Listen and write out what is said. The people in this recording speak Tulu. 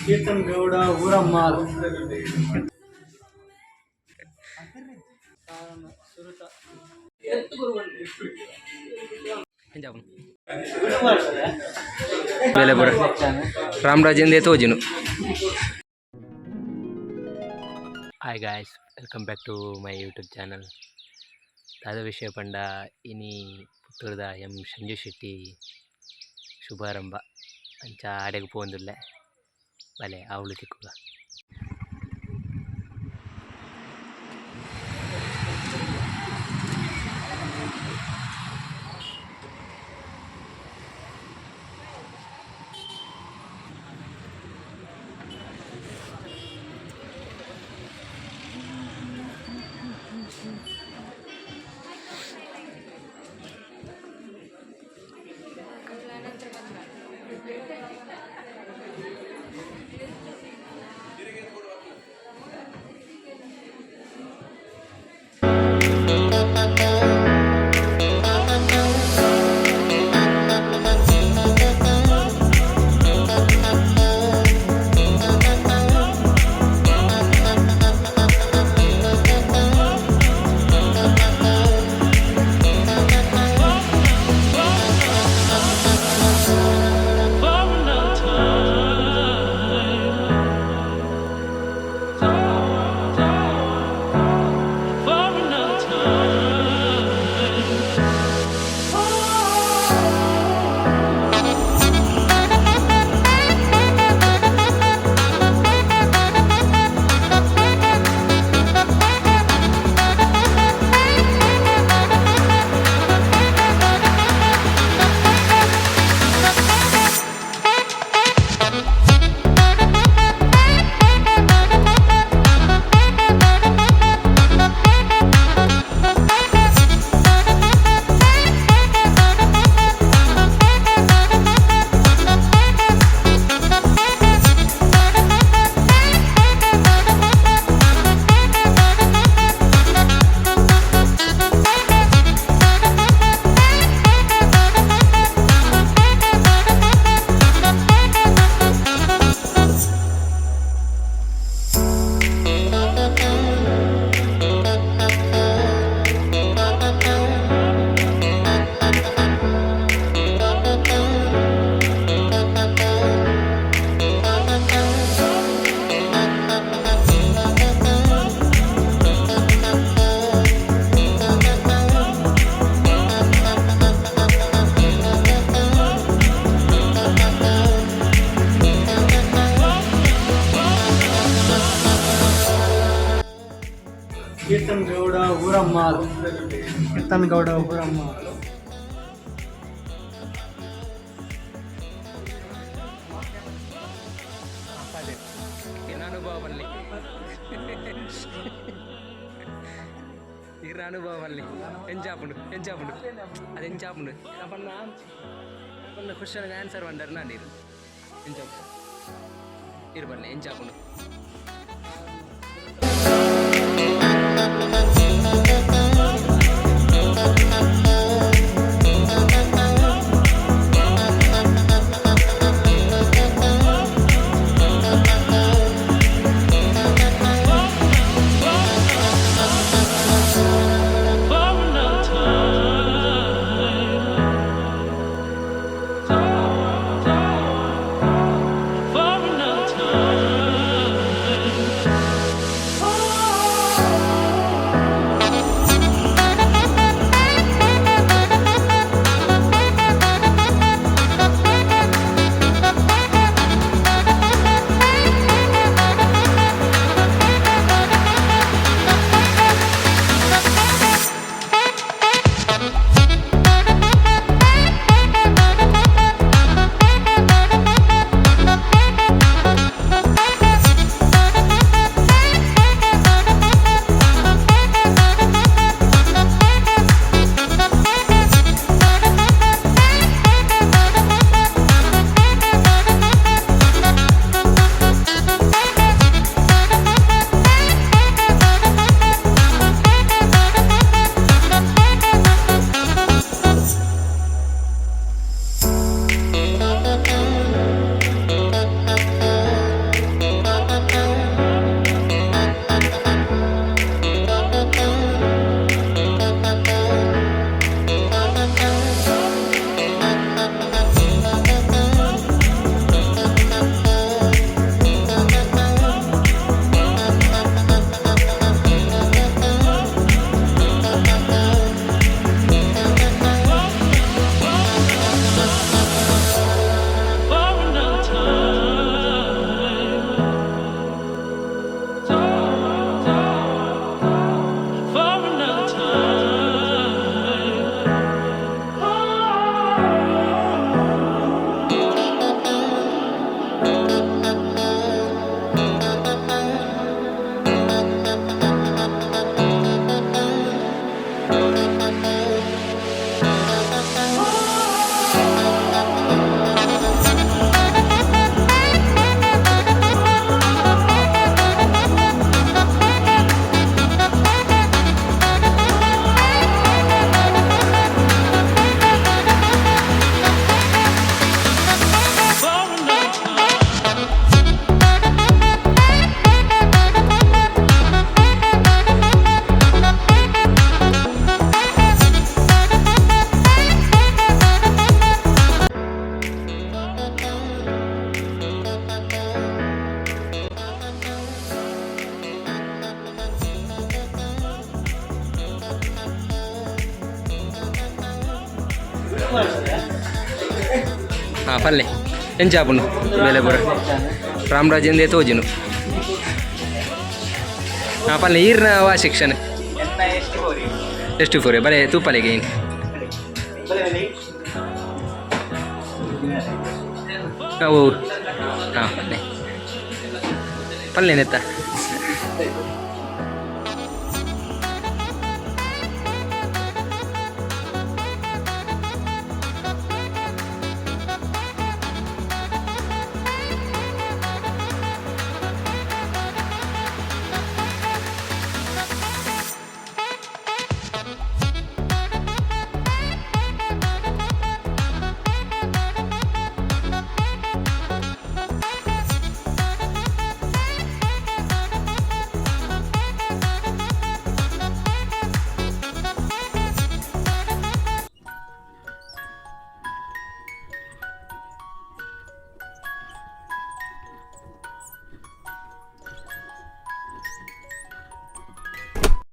ಕೀರ್ತನ್ ಗೌಡ ಊರಮ್ಮ. ಸುರುತ. ಬೇಲೆ ಬರ ರಾಮರಾಜೇಂದ್ರ ತೋಜಿನು. Hi guys, welcome back to my YouTube channel. ದಾದ ವಿಷಯ ಪಂಡ, ಇನಿ ಪುತ್ತೂರ್ದ ಎಂ ಸಂಜು ಶೆಟ್ಟಿ ಶುಭಾರಂಭ. ಅಂಚ ಆಡೆಗ್ ಪೋವೊಂದುಲ್ಲೆ. ಬಲೆ ಆವುಲು ತಿಕ್ಕುಗ. ಕೀರ್ತನ್ ಗೌಡ ಊರಮ್ಮ. ಕೀರ್ತನ್ ಗೌಡ ಊರಮ್ಮ. ಅನುಭವ ಬನ್ನಿ, ಇರ ಅನುಭವ ಬನ್ನಿ. ಎಂಚಾಪುಂಡು, ಎಂಚಾಪುಂಡು ಅದು? ಎಂಚಾಪುಂಡು ಪನ್ನ ಪನ್ನ ಕ್ವಶನ್ ಆನ್ಸರ್ ಬಂದಾರ. ನಾನು ಇರು ಎಂಚಾಪು ಇರು ಬನ್ನಿ. ಎಂಚಾಪುಂಡು? For another time. ಪಲ್ಲೆ ಎಂಚ ಆಪುಂಡು ಬೇಲೆ ಪೂರ ರಾಮರಾಜೇಂದ್ರ ತೋಜುನು. ಹಾಂ, ಪಲ್ಲೆ, ಈರ್ನ ವಾ ಸೆಕ್ಷನ್? ಎಷ್ಟು ಫೋರ್? ಬಲೆ ತೂಪಲೆಗೆ ಏನು? ಅವು. ಹಾಂ, ಪಲ್ಲೆ, ಪಲ್ಲೆ ನೆತ್ತ.